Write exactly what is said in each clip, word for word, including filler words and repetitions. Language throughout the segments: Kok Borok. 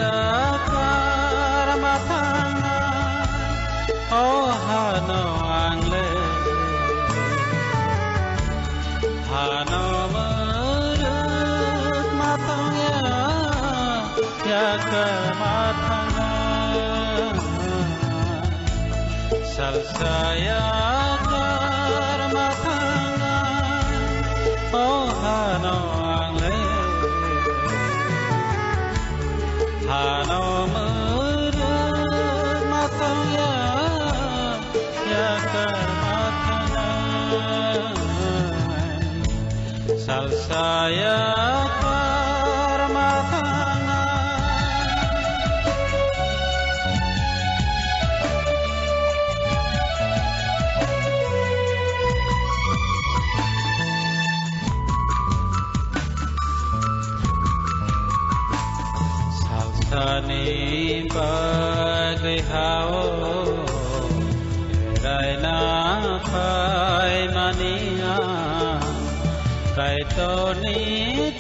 Yakar ma thangnai, o hano ang le. Hano mwrwk ma tongya, yakar ma thangnai. Salsa yakar ma thangnai, o hano ang le. Hano mwrwk ma tongya, yakar ma thangnai. Salsa yakar ma thangnai. Salsani bagwi hao raina phaimani ang Kaitorni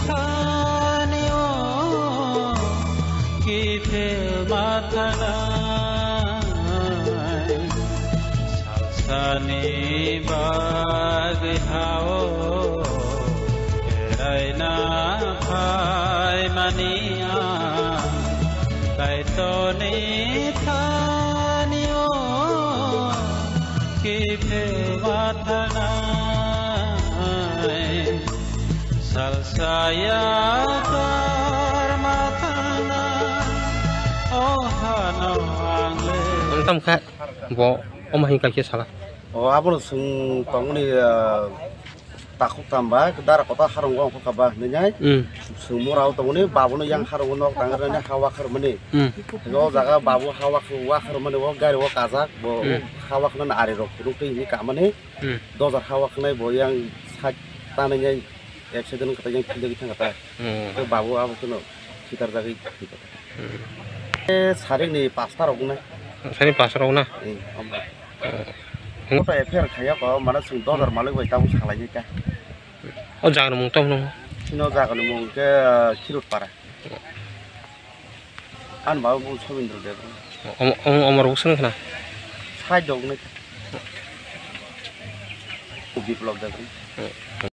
thani o kiphil ma thangnai. Sani bagwi hao beraina phaimani ang Kaitorni thani o kiphil ma thangnai. Salsa yakar ma thangnai, o hano ang le. Ang tamo kha, bo omo hini kha khe sala. O, abono chwng tongmani, ah, takhuk tamba, dara kotor harung wng kha ba hinwi nai. Hmm. Chwng mura o tongmani, babono yang harung nok tangrani hawa kharmani. Hmm. O jaga babu hawa, wa kharmani, o gari o kajak, bo Hmm. hawa khna ari rok phunuk twi hinwi kamani. Hmm. Dojar hawa khnai bo yang sak tanai yang accident kata yang philogwi thang kata. Hmm. Tei babu abo kheno khitar jagwi thang kata. Hmm. E sarik ni pasta rok wngnai. Sarik ni pasta rok na? Hmm, omo. Hmm. Koto F I R khaiya ko, mane chwng dojar malik bai tabuk salai nai ta. O jaga ni mung tamo no? Chini o jaga ni mung khe, ah, Khirut Para. Ani baba bo Sobindra Debra. Om-, om-, omor bo swng khna? Sai dok nai. Biplop Debra.